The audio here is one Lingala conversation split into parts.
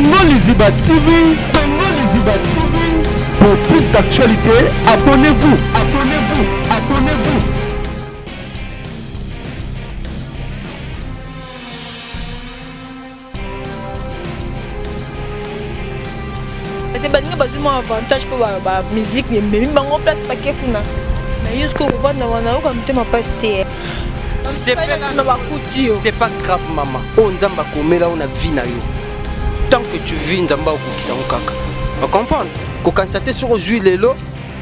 Congo Liziba TV, Congo Liziba TV. Pour plus d'actualités, abonnez-vous, abonnez-vous, abonnez-vous. Te baninga bazwi mwa avantage mpo bamusike ememi bango place bake kuna na yo sikoyo kovanda wana oyoka motema mpasi te. Nsima bakuti yo. C'est pas grave mama, oyo Nzambe akomela yo na vie na yo, tant que tu vis, Nzambe akokisa yango kaka. Ocomprendre? Kokanisa te soki ozwi lelo,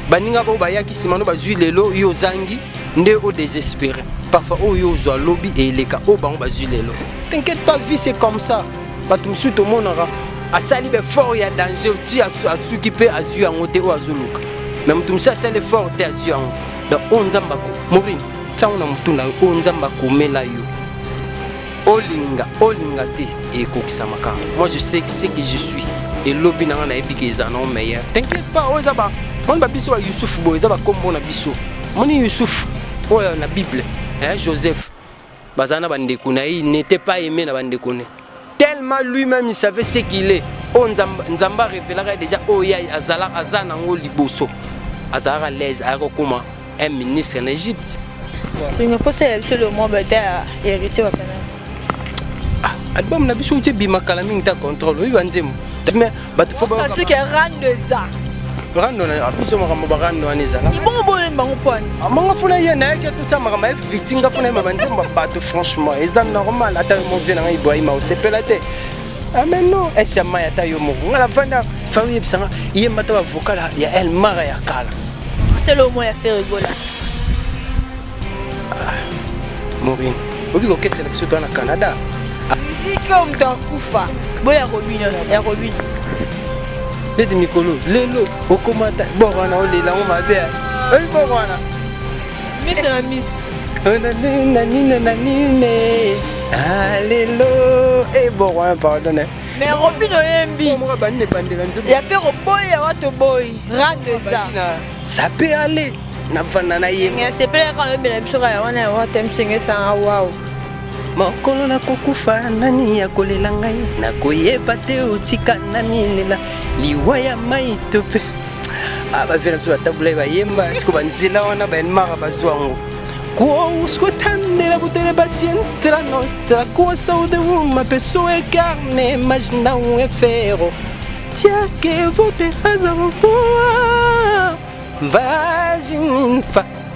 baninga bao bayaki nsima no bazwi lelo, yo ozangi nde odésespéré. Parfois oyo yo ozwa lobi eleka oyo bango bazwi lelo. T'inquiète pas, vie c'est comme ça. Bato mosusu tomonaka asali baeffort ya danger ti asuki mpe azwi yango te oyo azoluka, mais moto mosusu asali effort te, azwi yango. Donc oyo Nzambe ako morine ntango na motu na yo, oyo Nzambe akomela yo, olinga olinga te, ekokisama kaka. Moi je sais ce que je suis, elobi na nga nayebi ke eza nango meilleur. T'inquiète pas, oyo eza ba moni babiso ba Yusuf boye, eza bakombo na biso. Moni Yusuf oyo na Bible, eh, Joseph bazala na bandeko na ye, il n'était pas aimé na bandeko ne, tellement lui-même il savait ce qu'il est. Oyo Nzambe arevelaka déjà oyo ye azala aza nango liboso, azalaka l'aise, ayaka kokóma un ministre en Égypte. Tolinga mposa ya biso le mwa bata ya Héritier Wakana. Ah, album na biso uti ebima kala mingi ta contrôle oyi banzembo, mais bato fo osati ke rando eza. Rando na biso, makambo barando wana ezala. Ibongo boyemba ngo pwani? Amonga funa ye nayaki totia makambo ya victime, nga funa yemba banzembo ya bato. Franchement eza normal, ata yo movie na ngai Ibrahima osepela te. Ah mais non, esi ya mai, ata yo moko nga navanda fa oyebisanga yemba ta bavocal ya El Mara ya kala. Telo mwa ya Ferre Gola. Maureen obi kokesela biso toa na Canada. Miziki oyo moto akufa boya Robino ya Robino. Neti mikolo lelo okomata bor wana olela ngo mabe, oyi bor wana. Miso na miso. Na nine na nine lelo e bor wana, pardon. Mais Robino oyembi. Moko banini ebandela nzembo. Ya Ferre oboyi, ya wata oboyi, rando eza. Ça peut aller, navanda na ye. Asepelaka oyembela biso kaka wana ya wata msenge esanga wao. Mokolo nakokufa, nani akolela ngai? Nakoyeba te, otika na milela liwa ya mai to mpe bavie na biso batabula ye bayemba siko banzela wana baenmara bazwa yango. Quos botele paciente nostra cosa de uma pessoa é carne, mas não é ferro. Tia que vote asa voa vai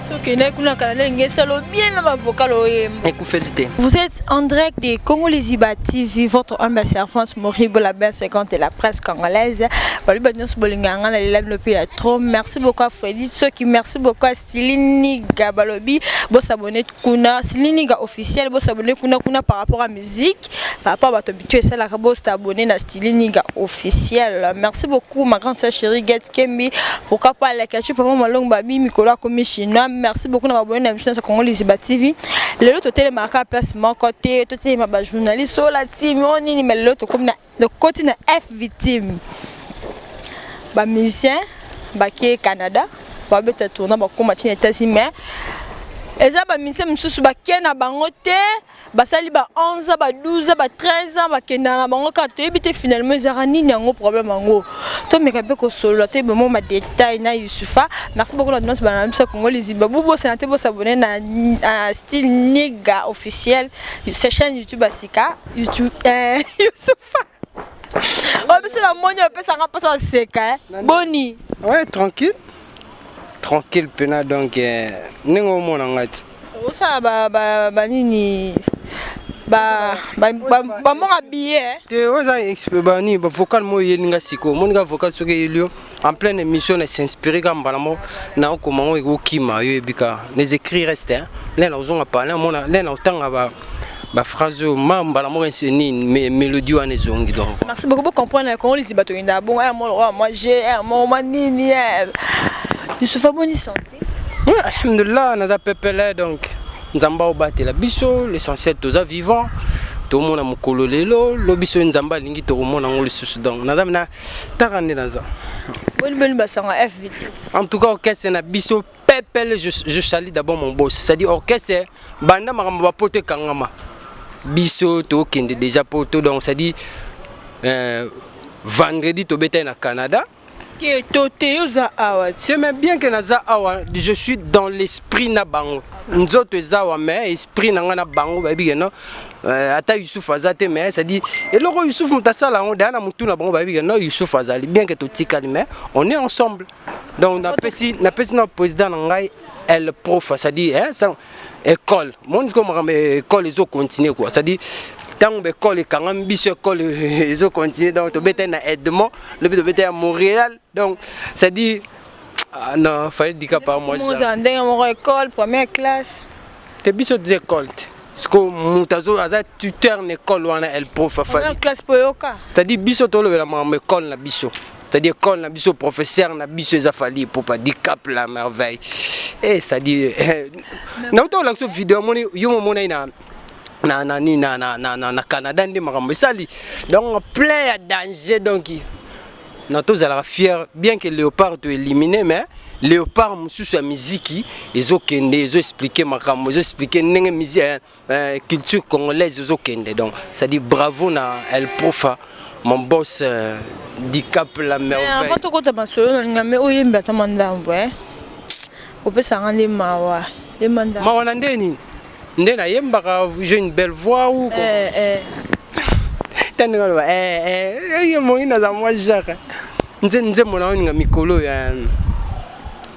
Soki okendaki kuna kala, ndenge esalo bien na bavocal oyemba. Ekufeli te. Vous êtes en direct de Congo Liziba TV, votre humble servante Moribo, la belle 50 et la presse congolaise. Balobi nyonso bolinga nga na lela bino pe ya trop. Merci beaucoup à Freddy Soki, merci beaucoup à Stilini Gabalobi. Bo s'abonner kuna Stilini Ga officiel, bo s'abonner kuna kuna par rapport à musique, par rapport à bato habitué ça la bo s'abonner na Stilini Ga officiel. Merci beaucoup ma grande sœur chérie Get Kembi. Pourquoi pas la ketchup papa Malong Babi Mikolo komi chinois. Merci beaucoup na abonné na mission sur Congo Liziba TV. Lelo totelemaka place moko te, totelema bajournaliste oyo la team oyo nini, mais lelo tokomi na tokoti na F victime, bamusicien bake Canada, babeta tourna, bakóma ntina États-Unis, mais eza bamusicien mosusu bake na bango te, basali ba 11 ans, ba 12 ans, ba 13 ans, bakendaka na bango kaka. Toyebi te finalement ezalaka nini yango problème yango. Tomeka mpe kosolola, toyeba mwa badetail na Yusufa. Merci beaucoup na nyonso bana biso Congo Liziba. Bobosana te bosabone na Style Niga officiel, sa chaîne YouTube ya sika YouTube. Yusufa oyo biso na moni opesanga mposa oseka. Boni? Ouais, tranquille tranquille mpena. Donc ndenge omona ngai ti. Osala banini, bambonga billet? Te, oyo eza bani bavocal mo oyelinga sikoyo. Omonika vocal soki eyeli yo en pleine émission na s'inspire kaka mbala moko na okoma ngo, ekokima yo, yebi kaka les écrits reste le na ozonga parle, omona le na otanga baphrase oyo ma mbala moko nini mélodie wana ezongi donc. Merci beaucoup. Bocomprendre, Congo Liziba, toyenda bongo aya moko lokola mwa g aya moko mwa nini. Yusufa, boni santé? Oui, alhamdulillah, naza pepele. Donc Nzambe aobatela biso, l'essentiel toza vivant, tomona mokolo lelo, lobi soki Nzambe alingi tokomona yango lisusu. Donc naza na taka nde naza. Boni boni basanga FVT? En tout cas orchestre na biso pepele. Je salue d'abord mon boss, c'est-à-dire orchestre banda makambo bapoto ekangama, biso tokende déjà poto. Donc c'est-à-dire Vendredi tobetaki na Canada. Ke to te yo oza awa ti. C'est mais bien que naza awa, je suis dans l'esprit na bango. Nzoto eza awa mais esprit na nga na bango bayebi ke non. Ata Youssouf aza te mais c'est dit eloko Youssouf moto asala yango deya na mutu na bango bayebi ke non Youssouf azali bien que totikali mais on est ensemble. Donc napesi napesi na président na ngai El Prof, c'est-à-dire hein, ça, école. Mon ko makambo école ezo continuer quoi. C'est-à-dire ntango baekole ekangami biso école ezo continuer donc tobetaki na Edmond, lobi tobetaki ya Montréal donc c'est-à-dire ah, non fallait dika par moi ça. Ozala ndenge moko école première classe. Te biso toza école te. Siko moto azo aza tuteur na école wana El Prof afali. Première classe po yoka. C'est-à-dire biso tolobela makambo école na biso. C'est-à-dire école na biso professeur na biso eza Fally Ipupa Dicap la merveille. Eh c'est-à-dire na uta olakisa vidéo moni yo momona na na na ni na na na na, na Canada nde makambo esali. Donc plein ya danger donc na tozalaka fier bien que Léopard to éliminé mais Léopard mosusu ya miziki ezokende ezo expliquer makambo ezo expliquer ndenge musique culture congolaise ezokende donc c'est-à-dire bravo na El Profa mon boss Dicap la merveille. Avant tokota masolo nalinga me oyemba ata mwa ndambo opesanga nde mawa yemba ndambo. Mawa na nde nini? Nde nayembaka j'ai une belle voix ou quoi? Tandinga loba eh mongi naza mwa genre nze nzembo na oninga mikolo ya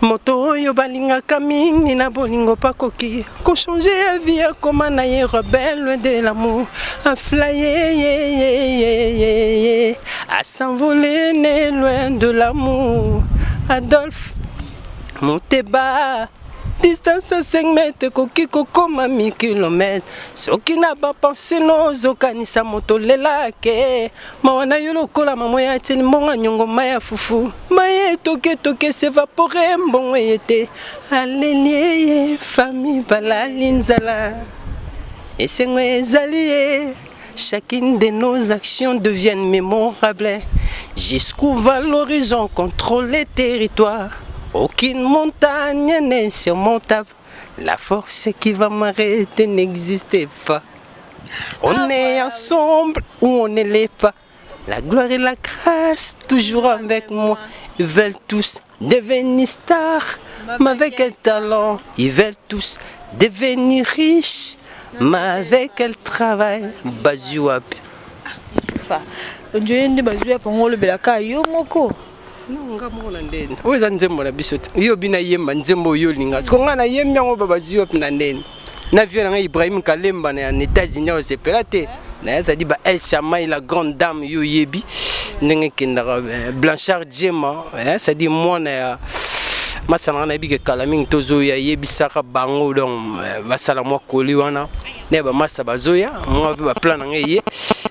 moto oyo balingaka mingi na bolingo pakoki kochange ya vie akoma na ye rebelle loin de l'amour aflaye ye ye ye ye ye a s'envoler né loin de l'amour Adolphe Muteba distance ya 5 mètres ekoki kokoma 1000 km soki na bapense nozokanisa moto lelake mawa na yo lokola mamo ya tieli mbongo nyongo mai ya fufu mai etoketoke s'évapore mbongo eye te aleli ye famille balali nzala esengo ezali ye. Chacune de nos actions deviennent mémorables. Jusqu'où va l'horizon contrôle les territoires. Aucune montagne n'est insurmontable. La force qui va m'arrêter n'existait pas. On est ensemble ou on ne l'est pas. La gloire et la grâce toujours avec moi. Ils veulent tous devenir stars, mais avec quel talent. Ils veulent tous devenir riches, mais avec quel travail. Bazwi wapi. Yusufa njoye nde bazwi wapi yango olobelaka yo moko. Non, nga moko na ndeni oyo eza nzembo na biso te. Yo bina yemba nzembo oyo olinga siko nga nayembi yango ba bazwi wapi na ndeni na vie na ngai Ibrahim Kalemba na États-Unis osepela te na ezali ba El Chamai la grande dame yo yebi ndenge ekendaka Blanchard Djema c'est-à-dire mwana ya masala nga nayebi ke kala mingi tozoya yebisaka bango donc basala mwa koli wana nde bamasa bazoya mwa mpe baplan na ngai ye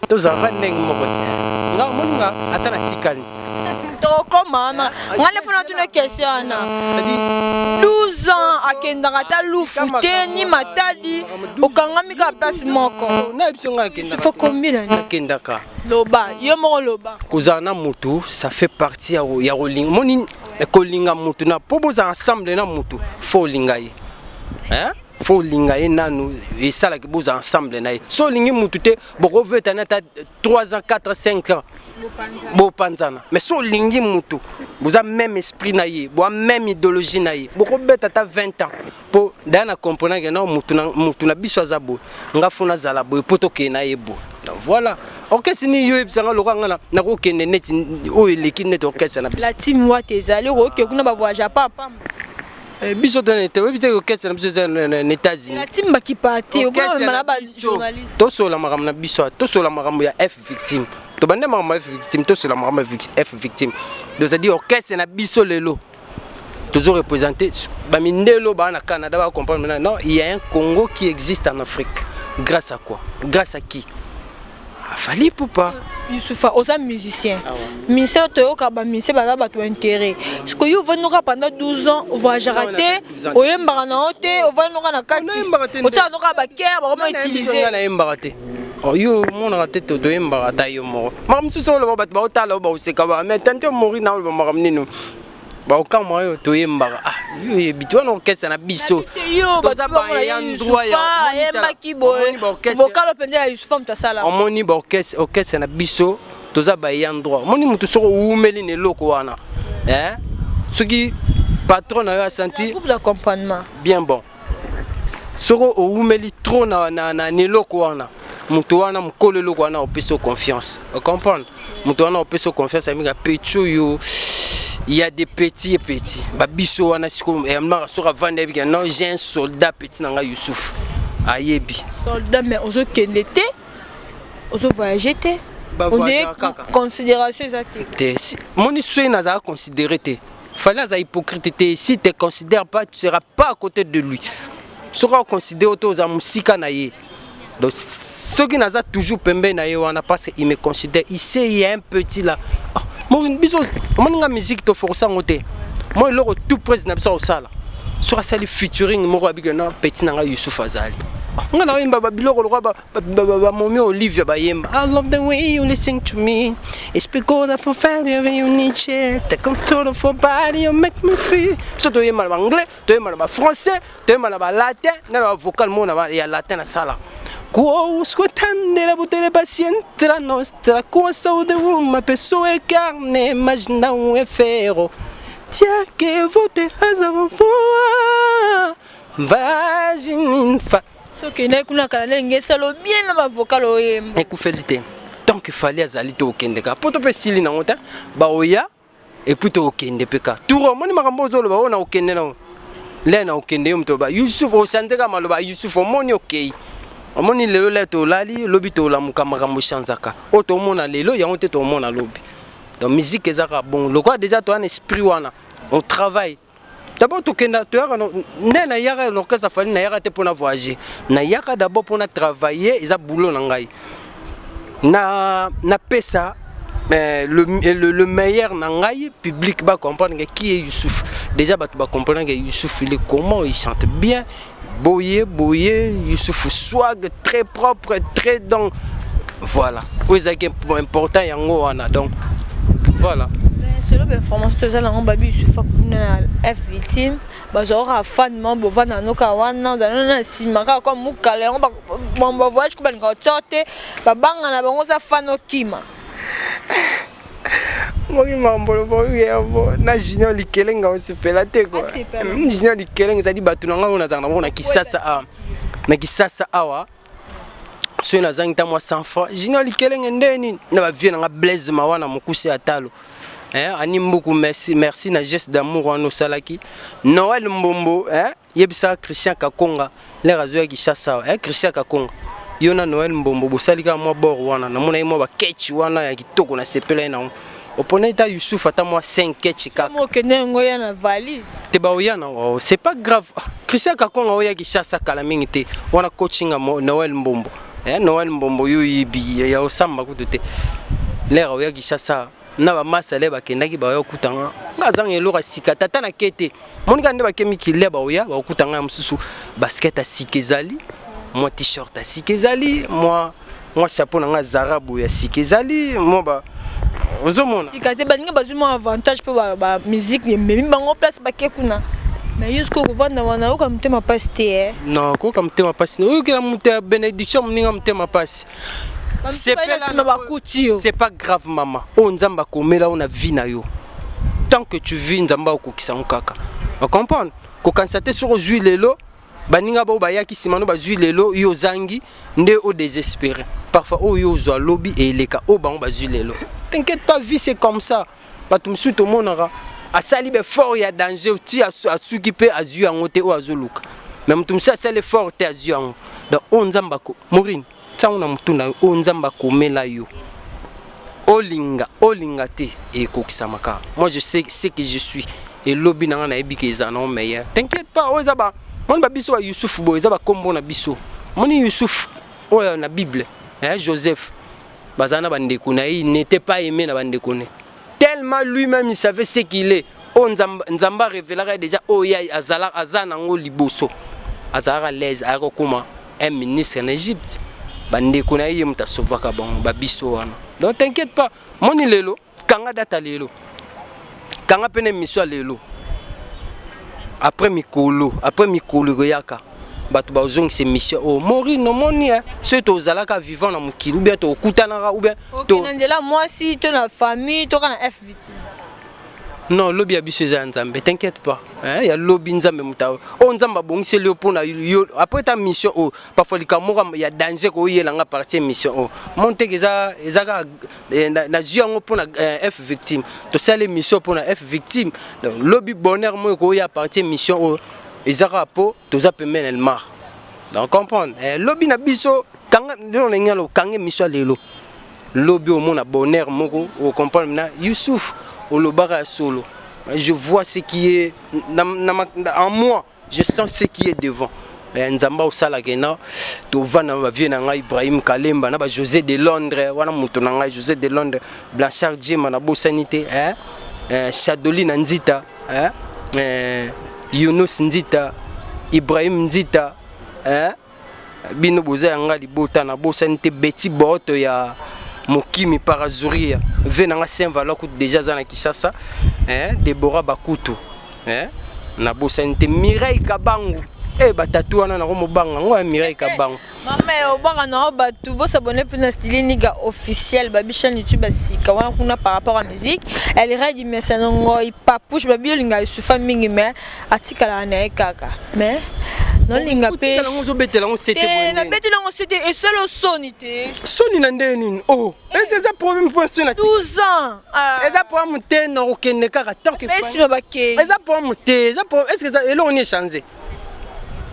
tozalaka ndenge moko te nga omoni nga ata natikali tokoma wana nga nde fona tuna question wana 12 ans akendaka ata lufu te ni Matadi okangami kaka place moko. Nayebi so nga Faut combien d'années? Nakendaka. Loba yo moko loba. Kozala na motu ça fait partie ya kolinga moni kolinga motu na mpo bozala ensemble na motu fo olinga ye hein? Fo olinga ye nanu esalaki bozala ensemble na ye so olingi motu te bokovetana ata 3 ans 4 5 ans bopanzana mais so olingi motu boza même esprit na ye boa même idéologie na ye bokobeta ata 20 ans mpo daya na comprendre ke non mutu na biso aza boye nga fo nazala boye mpo tokende na ye boye. Donc voilà orchestre nini yo oyebisanga lokola nga nakokende neti oyo eleki neti orchestre na biso. La team wate ezali okoke kuna bavoyage pa pamba. Biso te oyebi te orchestre na biso eza na États-Unis. La team bakipa te okomema na bajournaliste. Tosola makambo na biso tosola makambo ya F victime tobande makambo ya F victime tosola makambo ya F victime donc c'est-à-dire orchestre na biso lelo toujours représenté bamindelo baa na Canada ba comprendre maintenant non il y a un Congo qui existe en Afrique grâce à quoi? Grâce à qui? Fally Ipupa. Youssoufa oza musicien musicien toyoka bamusicien baza bato ya intérêt parce que yo ovandaka pendant 12 ans ovoyageaka te oyembaka na yo te ovandaka na kati otiaka noka bakere bakoma utiliser. Nayembaka te yo omonaka te toyembaka ata yo moko makambo mosusu oloba bato baotala oyo baoseka ba mais tante mori na oloba makambo nini baokamwa oyo toyembaka ah yo oyebi te wana orchestre na biso toza bayan droit ya ayembaki boye bokalo mpenza ya Yusufa moto asala. Omoni baorchestre orchestre na biso. Toza baayant droit. Omoni motu soki owumeli na eloko wana, eh? Soki patron na yo asanti groupe d'accompagnement. Bien, bon, soki owumeli trop na eloko wana, moto wana, mokolo eloko wana, opesi yo confiance. Ocomprendre? Moto wana opesi yo confiance, aminga petit oyo, il y a des petits et petits babiso wana. Sikoyo yamaka soki avandi, ayebika: non, j'ai un soldat petit na ngai Youssouf, ayebi. Soldat, mais ozokende te, ozovoyage te. Kaka considération eza te. Te, moni, soki nazala considéré te, Fally aza hypocrite te. Si te considère pas, tu seras pas à côté de lui. Soki aconsidère te, oza mosika na ye. Donc soki naza toujours pembeni na ye wana, parce qu'il me considère, il sait, il y a un petit là. Ah, biso omoni nga, musique toforce yango te. Moi, eloko tout président na biso akosala, soki asali featuring moko, abiki na petit na ngai Youssouf azali, nga naoyemba babiloko lokwa bamomi Olivia bayemba: "I love the way you listen to me. It's because I fulfill you need take control of your body, you make me free." Biso toyemba na baanglais, toyemba na bafrançais, toyemba na balatin, na bavocal moko ya latin nasala: Escutando butere paciente la nostra com a saúde, uma pessoa é carne, mas não é ferro. Tia que vou ter razão, voa. Vai, fa. Soki okendaki kuna kala, ndenge esala bien na bavocal oyemba. Ekufeli te. Tant que Fally azali te, okende kaka po to mpe esili nango te, baoya et puis tokende mpe ka tour. Omoni makambo ozoloba oyo, na okende nango le na okende yo moto ba Yusuf ochante kaka maloba Yusuf. Omoni, okei, omoni lelo le tolali, lobi tolamuka, makambo echanzaka. Oyo tomona lelo, yango te tomona lobi. Donc musique eza kaka bon. Lokola déjà toya na esprit wana, on travaille d'abord. Tokenda, toyaka nde nayaka na orchestre Fally, nayaka te mpona voyager, nayaka d'abord mpona travailler. Eza boulot na ngai na napesa le meilleur na ngai, public ba comprendre qui est Youssouf. Déjà bato ba comprendre que Youssouf, il est comment, il chante bien, boye boye, Youssouf swag très propre, très, donc voilà, oyo ezalaki important, yango wana. Donc voilà. Selon bainformation toza nango, babi Yusufa kuna na F Victime, bazalaka fan ma bovanda noka wana, ozala na nsima kaka kwa mokala yango. Bavoyage ko balingaka kotia te, babanga na bango, oza fan, okima. Moki mambolo yabo na Junior Likelenga, osepela te kua. Junior Likelenga ezali bato na ngai oyo nazalaka na bango na Kisasa awa. Na Kisasa awa, soki nazangi ta mwa 100 francs, Junior Likelenge nde nini na bavie na nga, Blaise Mawa na mokuse ya talo, eh, ani Mbuku, merci, merci na geste d'amour wana osalaki. Noël Mbombo, eh, yebisaka Christian Kakonga lere azoya Kinshasa awa, eh, Christian Kakonga, yo na Noël Mbombo bosali kaka mwa bor wana, namona ye mwa baketch wana ya kitoko, nasepela ye nango. Opona eta Yusuf ata mwa 5 ketch kaka. Okende yango ya na valise. Te, baoya na, oh, c'est pas grave. Ah, Christian Kakonga oya Kinshasa kala mingi te wana, coaching Noël Mbombo, eh, Noël Mbombo, yo yebi ya osamba kutu te. Lere oya Kinshasa na bamasale bakendaki, baoya okutanga nga azanga eloko ya sika. Tata na ke te, monika nde bake mikili, baoya bakokutanga ya mosusu, basket ya sika ezali, mwa t-shirt ya sika ezali, mwa chapeau na nga Zara boye ya sika ezali, mwa ba ozomona. Sika te, baninga bazwi mwa avantage mpo bamusique ememi bango place bake kuna. Mais yo sikoyo kovanda wana, oyoka motema mpasi te, eh? Non, koyoka motema mpasi, oyokela moto ya bénédiction, moninga motema mpasi. Nsima bakuti yo. C'est pas grave, mama. Oyo Nzambe akomela yo na vie na yo, tant que tu vis, Nzambe akokisa yango kaka. Ocomprendre? Kokanisa te soki ozwi lelo, baninga bao bayaki nsima no bazwi lelo, yo ozangi nde odésespéré. Parfois oyo ozwa lobi eleka oyo bango bazwi lelo. T'inquiète pas, vie c'est comme ça. Bato mosusu tomonaka asali baeffort ya danger ti asuki mpe azwi yango te oyo azoluka, mais moto mosusu asali effort te, azwi yango. Donc oyo Nzambe ako morine ntango na motu na yo, oyo Nzambe akomela yo, olinga olinga te, ekokisama kaka. Moi, je sais ce que je suis. Elobi na nga, nayebi ke eza nango meilleur. T'inquiète pas. Oyo eza ba moni babiso ba Yusuf boye, eza bakombo na biso. Moni Yusuf oyo na Bible, eh, Joseph bazala na bandeko na ye, il n'était pas aimé na bandeko ne, tellement lui-même il savait ce qu'il est. Oyo Nzambe arevelaka déjà, oyo ye azala aza nango liboso, azalaka l'aise, ayaka kokóma un ministre en Égypte. Bandeko na ye, ye moto asovaka bango, babiso wana. Donc t'inquiète pas. Moni lelo, kanga data lelo, kanga mpe na émission ya lelo. Après mikolo, après mikolo ekoyaka. Bato bazongisa émission oyo. Morine, omoni, soki tozalaka vivant na mokili, ou bien tokutanaka, ou bien na nzela mwasi to na famille to kaka na F Victime. Non, lobi ya biso eza ya Nzambe, t'inquiète pas, hein, ya lobi Nzambe moto oyo Nzambe abongiseli yo mpona yo. Après ta mission oyo, parfois likambo moko ya danger koyelanga partie mission oyo mon teke eza kaka nazwi yango mpona F Victime. Tosala émission mpona F Victime. Donc lobi bonheur moko ekoya partie mission oyo eza kaka mpo toza pembeni Elmar. Donc comprendre, lobi na biso kanga lelo ndenge alo kanga émission ya lelo, lobi omona bonheur moko, ocomprendre na Youssouf olobaka ya solo. Je vois ce qui est na, en moi, je sens ce qui est devant. Nzambe osalaka na tovanda na bavieux na ngai Ibrahim Kalemba na bajosé de Londres wana, moto na ngai José de Londres, Blanchard Djema, nabosani te, Chadoli na Nzita, Yunus Nzita, Ibrahim Nzita, bino boza ya nga libota, nabosani te Beti Boto ya Mokimi Parazuria, ve na nga Saint Valois kutu déjà aza na Kinshasa, Debora Bakutu, nabosani te Mireille Kabangu. Batatu wana nakomobanga ngo ya Mireille Kabangu. Mama, obaka na bato bosabone mpe na Style Niga Officiel, babi chaîne YouTube ya sika wana kuna par rapport à musique. Elrai du Mesano Ngoi Papouche, babi olinga Yusufa mingi, mais atikalaka na ye kaka, mais nolinga mpe. Yango ozobetela yango sete. Te, nabeteli yango sete, esali osoni te. Soni na ndenge nini? Oh, eza problème mpo soni. 12 ans. Eza problème te, na kokende kaka tant que esima bakei. Eza problème te, eza problème. Est ce que eloko nini échange?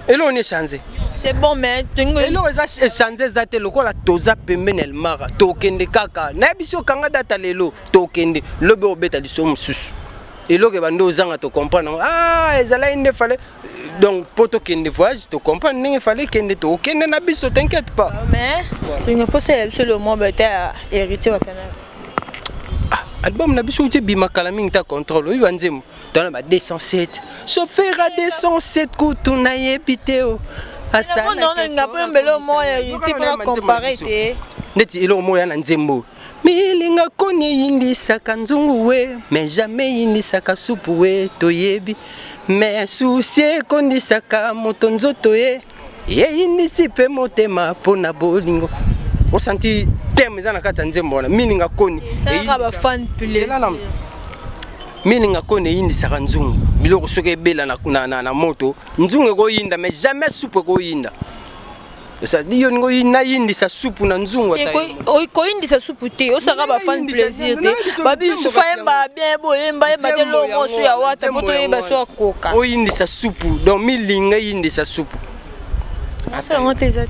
Eloko nini échange? C'est bon, mais eloko eza échange eza te. Lokola toza pembeni Elmara, tokende kaka. Nayebi si okanga data lelo, tokende lobi, obeta liso mosusu. Eloko ebandi ozanga, tocomprendre yango. Ah, ezalaki nde fale. Donc mpo tokende voyage, tocomprendre ndenge fale kende, tokende na biso, t'inquiète pas. Mais tolinga mposa biso le mwa bete ya Héritier Watanabe. Ah, album na biso uti ebima kala mingi ta contrôle. Oyi banzembo tona ba 207, chauffeur a 207 kutu nayebi te o. Nalinga mpo mbele moko ya Héritier mpona compare te. Neti eloko moko ya na nzembo milinga koni eyindisaka nzungu we, mais jamais eyindisaka supu we. Toyebi, mais susi ekondisaka moto nzoto ye, eyindisi mpe motema mpo na bolingo. Osanti thème eza na kati ya nzembo wana, milinga koni. Esalaka bafan plaisir. Milinga koni eyindisaka nzungu. Biloko soki ebela na moto, nzungu ekoyinda, mais jamais supu ekoyinda. Yo ningo nayindisa supu na nzungu? Koyindisa supu te, osaka bafan plaisir te. Babi Yusufa yemba bien, boyemba yemba te longo so ya wata po toyeba so akoka. Oyindisa supu, donc milinga eyindisa supu. Asala yango te, eza te.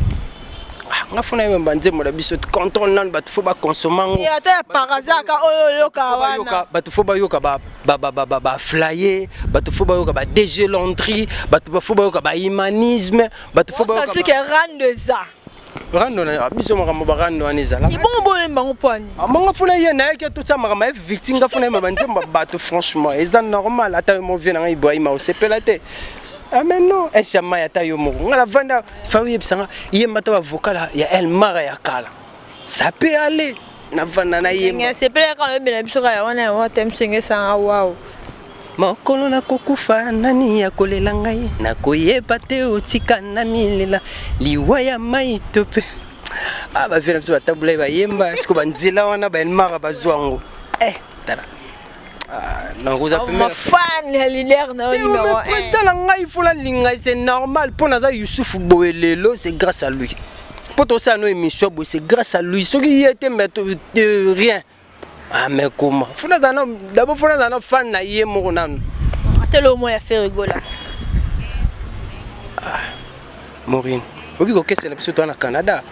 Nga fona yemba nzembo na biso contrôle nanu, bato faut baconsommer yango. Ata ya par hasard ka oyo oyoka wana. Bato faut bayoka baflyer, bato faut bayoka ba DG Landry, bato faut bayoka bahumanisme, bato faut bayoka rando eza. Rando na biso, makambo barando wana ezala. Ebongo boyemba yango pwani? Monga funa ye nayaki totia makambo ya victime. Nga funa yemba banzembo bato, franchement eza normal. Ata yo movie na ngai Ibrahima osepela te. Ah mais non, esi ya mai, ata yo moko nga navanda fa oyebisanga yemba to bavocal ya Elmara ya kala, ça peut aller, navanda nayemba. Sepelaka oyebela biso kaka ya wana ya wata msenge esanga wao. Mokolo nakokufa, nani ya kolela ngai? Nakoyeba te, otika na milela liwa ya mai to mpe. Ah, bavieux na biso batabula bayemba siko banzela wana, baelmara bazwa yango. Eh, tala nakoza fan ya leader na yo numéro 1. Président na ngai, faut nalinga, c'est normal, mpo naza Yusufu boye lelo, c'est grâce à lui. Mpo tosala no émission boye, c'est grâce à lui. Soki ye te, mais rien. Ah, mais comment? Faut nazala d'abord, faut nazala na fan na ye moko nanu. Atele mo ya Ferre Gola. Ah, Maureen, obi kokesela biso toa na Canada,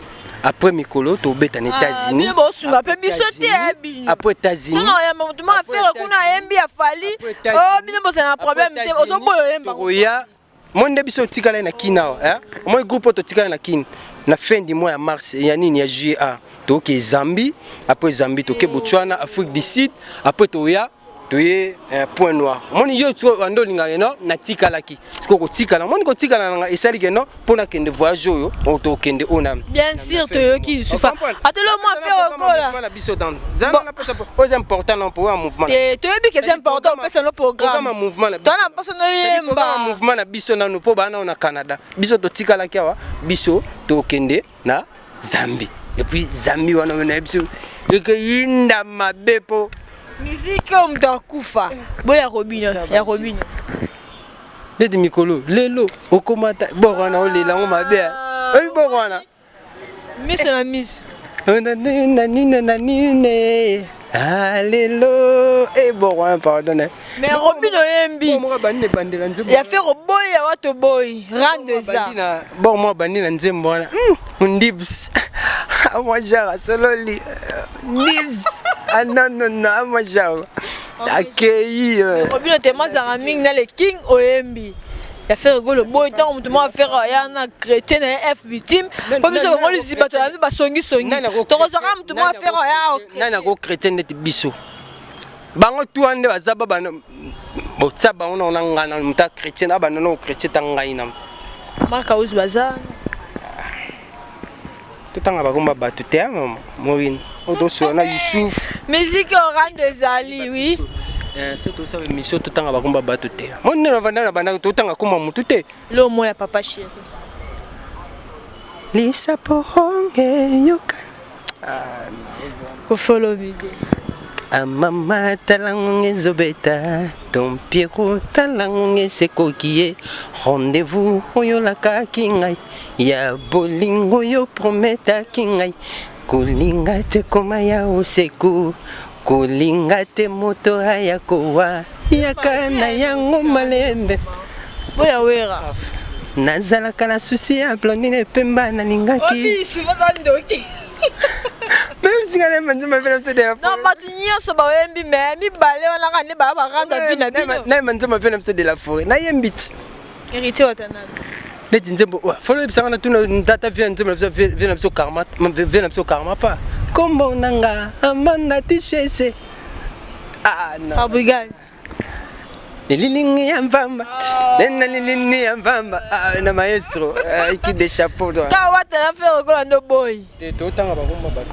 après mikolo tobeta na États-Unis. Bino bosunga mpe biso te ya bino. Après États-Unis. Ntango motu moko afere kuna ayembi ya Fally o, bino bozala na problème te, ozoboya oyemba. Tokoya mo nde biso totikala na Kini awa, omoi groupe oyo totikala na Kini na fin du mois ya mars ya nini ya juillet a toke Zambie, après Zambie toke Botswana, Afrique du Sud, après toya. Toye point noir. Omoni yo bando olingaka no natikalaki. Sikoyo kotikala, omoni kotikala nanga esali ke no mpo nakende voyage oyo tokende oyo na Bien sûr, toyoki Yusufa. Atelo mwa Ferre Gola. Na biso dans zala na pesa oyo eza important na mpo ya mouvement. Te toyebi ke eza important opesa no programme. Programme mouvement na biso. Tona mposa no yemba. Mouvement na biso nanu mpo bana na Canada. Biso totikalaki awa, biso tokende na Zambie. Et puis Zambie wana na biso ekeyinda mabe po musique oyo moto akufa boya Robino ya Robino. Neti mikolo lelo okomata bor wana olela yango mabe oyebi bor wana miso na miso na nine na nine lelo e bor wana pardon. Mais Robino oyembi ya Ferre oboyi ya wato boyi rando eza bor moko bandi na nzembo wana ndibs mwa genre asololi ndibs ah non non non, mwa genre akei. Robino tema azalaka mingi na le king. Oyembi ya Ferre Gola boyi ntango moto moko afere aya na chrétien na ye f victime mpo biso Kongo Liziba tozali basongisongi, tokozwaka moto moko afere aya. Nani ako chrétien neti biso? Bango tu nde baza ba bana botia bango na ngai na moto chrétien na bana na chrétien ta ngai na Mark House baza. Totanga bakomba bato te Morine oyo tosola na Yusuf. Musique orande ezali, oui. Se tosala émission, totanga bakomba bato te. Mo nde navanda na bandako, totanga komba motu te. Lo mo ya papa chéri. Lisapo honge yoka. Koffi Olomide. Amama tala ngonga ezobeta, ton Piero tala ngonga esekoki ye. Rendez-vous oyo olakaki ngai ya bolingo oyo prometaki ngai, kolinga te koma ya oseku, kolinga te moto aya kowa yaka na yango malembe. Boya Wera. Nazalaka na susi ya Blondine Pemba nalingaki. Ndoki. Même si nga nayemba nzembo ape na biso de la Non, bato nyonso bayembi, mais mibale wana kaka nde baya baranda vi na bino. Nayemba nzembo ape na biso de la forêt, nayembi ti. Héritier Watanabe. Neti nzembo folo oyebisanga na tuna tata vie ya nzembo na biso, vie na biso karma, vie na biso karma pa kombo nanga Amanda Tichese. Ah non. Fabregas. Lilingi ya mvamba nena lilingi ya mvamba na maestro qui de chapeau. Ka watala Ferre Gola ndo boy. Te, totanga bakomba bato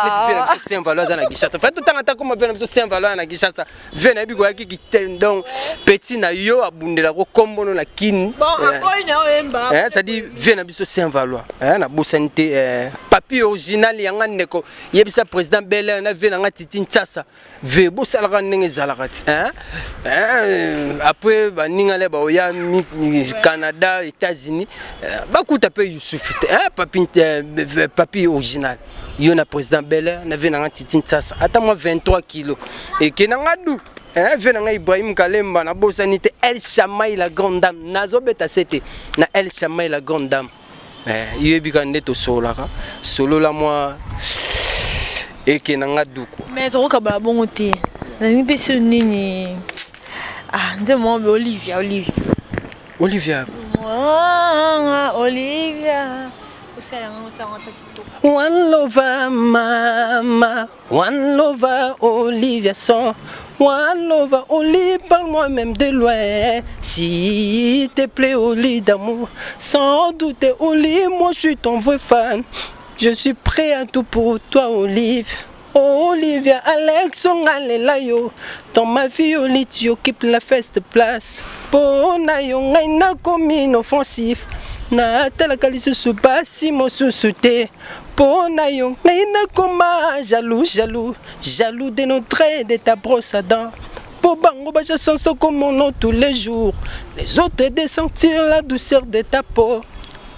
neti vie na biso Saint Valo aza na Kinshasa. Fa totanga ta komba vie na biso Saint Valo na Kinshasa. Vie nayebi koyaki kite, donc petit na yo abundelako kombono na Kini. Bon, aboyi na oyemba. C'est-à-dire vie na biso Saint Valois nabosani te papi original yanga ndeko yebisa président Bel na vie nanga Titi Ntsasa ve bosalaka ndenge ezalaka ti. Après baninga le baoya Canada, États-Unis, bakuta mpe Yusuf te papi, papi original yo na président Bel na vie nanga Titi Ntsasa ata mwa 23 kilo eke nanga du vie nanga Ibrahim Kalemba nabosani te. El Shamai la grande dame, nazobeta se te na El Shamai la grande dame. Yoyebi kaka nde tosololaka, solola mwa eke na nga duku. Mais tokokabala bongo te. Nalingi mpe so nini, ah, nzembo moko be Olivia, Olivia. Olivia. Olivia osala yango, osala yango ata kitoko. One lover mama, one lover Olivia son. One lover Oli, parle-moi même de loin. S'il te plaît Oli d'amour, sans doute Oli, moi je suis ton vrai fan. Je suis prêt à tout pour toi Olive. Oh Olivia, Alex, ongalela yo. Dans ma vie, Oli, tu occupes la first place. Po na yo ngai nakomi inoffensif. Natalaka lisusu basi mosusu te. Mpo na yo ngai nakoma jaloux, jaloux, jaloux de nos traits, de ta brosse à dents. Po bango bajasanso komono tous les jours. Les autres de sentir la douceur de ta peau.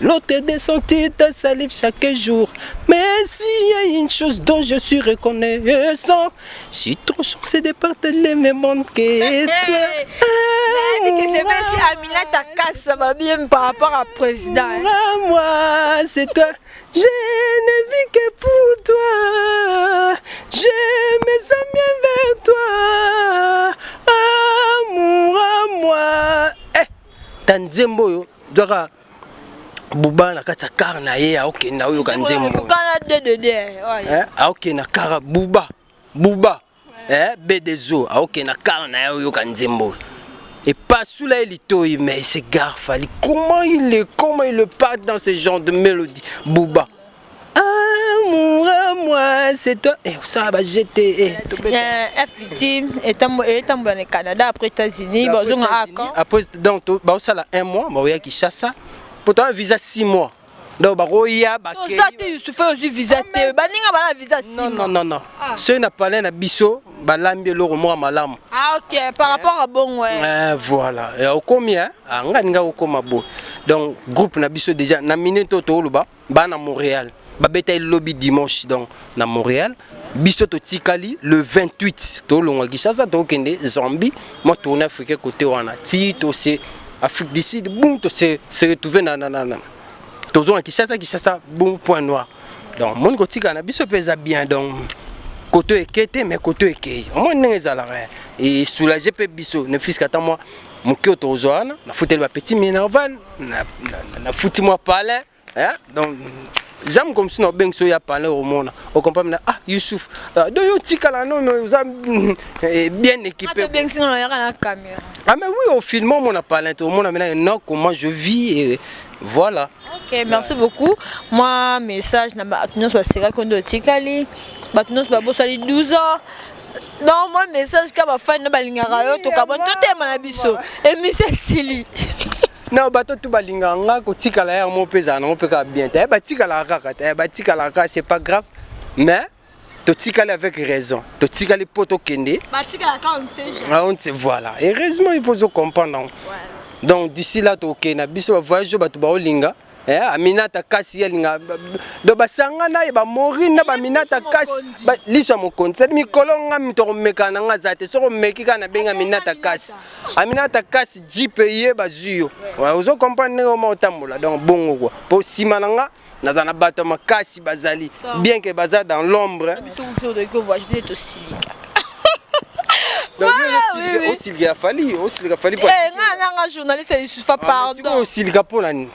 L'autre de sentir ta salive chaque jour. Mais s'il y a une chose dont je suis reconnaissant, je suis trop chanceux de partager le même monde que toi. Nayebi ke c'est même si Aminata Kasa balobi ye par rapport à président. Ah, moi, c'est toi. Je ne vis que pour toi. Je me sens bien vers toi. Amour à moi. Eh, ta nzembo oyo zwaka buba na kati ya car na ye aokende aoyoka nzembo. Kana 2 2 aokende na car buba buba. Eh, B2O aokende na car na ye oyoka nzembo epasula ye litoyi, mais ce gars Fally, comment il le part dans ce genre de mélodie? Booba, amour à moi, c'est toi. Eh, ça va jeter, eh. F Victime etambola na Canada, après États-Unis, bazonga aka. Après, donc baosala un mois, baoya Kinshasa pourtant visa 6 mois, donc bakoya. Toza te, Yusufa, ozwi visa te, baninga bana visa. Non, non, non, non, soki na palais na biso balambi eloko moko malamu. Ah ok, par rapport à bongo. Ouais. Voilà, okomi nga ninga okoma boye. Donc groupe na biso déjà na minute oyo tooloba, baa na Montréal, babeta elobi dimanche. Donc na Montréal, biso totikali le 28, tolongwa Kinshasa, tokende Zambie, mwa tournée africain côté wana, ti tose Afrique du Sud, boum, tose se retrouver na tozonga Kinshasa. Kinshasa, boum, point noir. Donc moni kotikala na biso mpe eza bien. Donc koto eke te, mais koto ekei, omoni ndenge ezalaka, esoulage mpe biso, ne fût-ce que ata mwa moke oyo tozwa wana, nafuteli bapetit minerval, nafuti mwa palin. Donc j'aime comme si na obengi so ya palin, omona ocomprendre na ah Youssouf, donc yo otikala no oza bien équipé. Obengisinga na oyaka na caméra. Ah mais oui, au film omona palin te, omona maintenant non, comment je vis et voilà. Ok, merci beaucoup. Moi message na bato nyonso basekaki nde otikali, bato nyonso babosali 12 ans. Donc moi message ka bafani no balingaka yo, tokaboni, totema na biso, émission esili. Non, bato tu balingaka nga, kotikala ya mo mpe ezala nango mpe kaka bien te, batikalaka kaka te, batikalaka kaka, c'est pas grave, mais totikali avec raison, totikali mpo tokende. Batikalaka, on sait. Ah, on sait, voilà, heureusement il faut comprendre. Donc d'ici là tokende na biso bavoyage oyo bato baolinga. Aminata kasi alinga, donc basanga na ye bamori na baminata kasi liso ya mokonzi, cetadi mikolo nga mito komeka na nga aza te. Soki omeki kaka, nabengi Aminata kasi, Aminata kasi jipe ye bazwi yo, ozo comprendre ndenge oma otambola. Donc bongo kua mpo nsima na nga naza na bato ya makasi, bazali bien que baza dans l'ombre. Tosilika. Osilika Fally, osilika Fally. Nga nanga journaliste Yusufa, pardon. Osilika mpo na nini?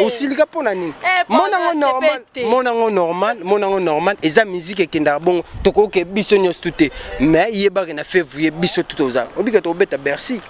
Osilika mpo na nini? Monango normal, monango normal, monango normal. Eza musique ekendaka bongo, tokoki biso nyonso tu te, mais yebaki na février biso tu toza obika, tokobeta Bercy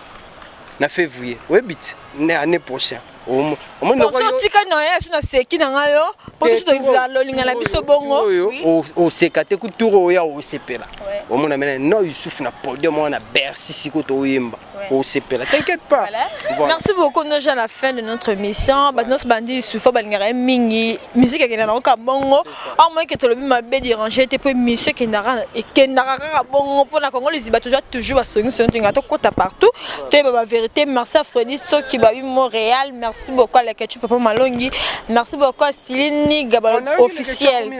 na février, oyebi ti ne année prochaine. Otikali na ye so naseki na ngai yo mpo biso lolinga na biso bongo. Oyo oseka te, kutour oyo osepela, omona mena no Yusuf na podium wana na Bercy, sikoyo toyemba, osepela, t'inquiète pas. Voilà. Merci beaucoup. Nous déjà à la fin de notre émission, bato nyonso bandi Yusufa balingaka ye mingi, musique ekendaka nango kaka bongo, à moins que tolobi mabe, déranger te, mpo émission ekendaka kaka bongo. Mpona Kongo Liziba toza toujours basongisongi, tolingaka tokota partout, toyeba bavérité. Merci à Fredi Soki babi Montréal, merci beaucoup à Leketu Papa Malongi, merci beaucoup à Stylini Gaba officiel.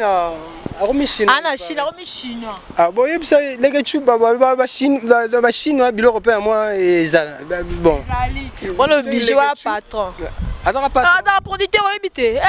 Akomi Chinois. Ana Chine, akomi chinois. Ah boyebisa Leketu bachinois biloko mpe ya mwa ezala bon. Wana oblige wa patron. Azaka patron. Azaka producteur, oyebi te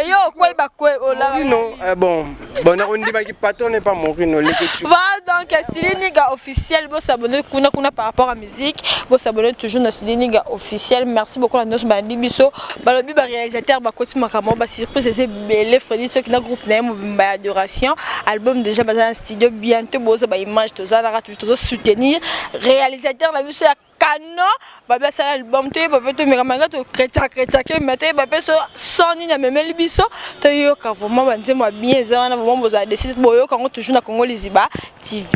yo okwei bakwe. Morino, bon, nakondimaki patron n'est pas Morino Leketu. Voilà, donc Styliniga officiel, bosabonner kuna kuna par rapport à musique, bosabonner toujours na Styliniga officiel. Merci beaucoup na nyonso bandi biso, balobi baréalisateur bakoti makambo, basurprise eza ebele. Fredi soki na groupe na ye mobimba ya adoration, album déjà baza na studio, bientôt boza baimage. Tozalaka toujours tozosoutenir réalisateur na biso ya kano, babi asala album, toyeba mpe tomeka manga tokretya kretyake, me toyeba mpe so son nini amemeli biso, toyoka vraiment banzembo ya bien eza wana. Vraiment bozala décide, boyoka yango toujours na Congo Liziba TV.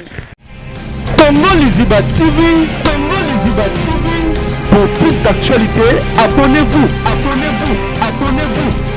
Congo Liziba TV, Congo Liziba TV. Pour plus d'actualités, abonnez-vous, abonnez-vous, abonnez-vous.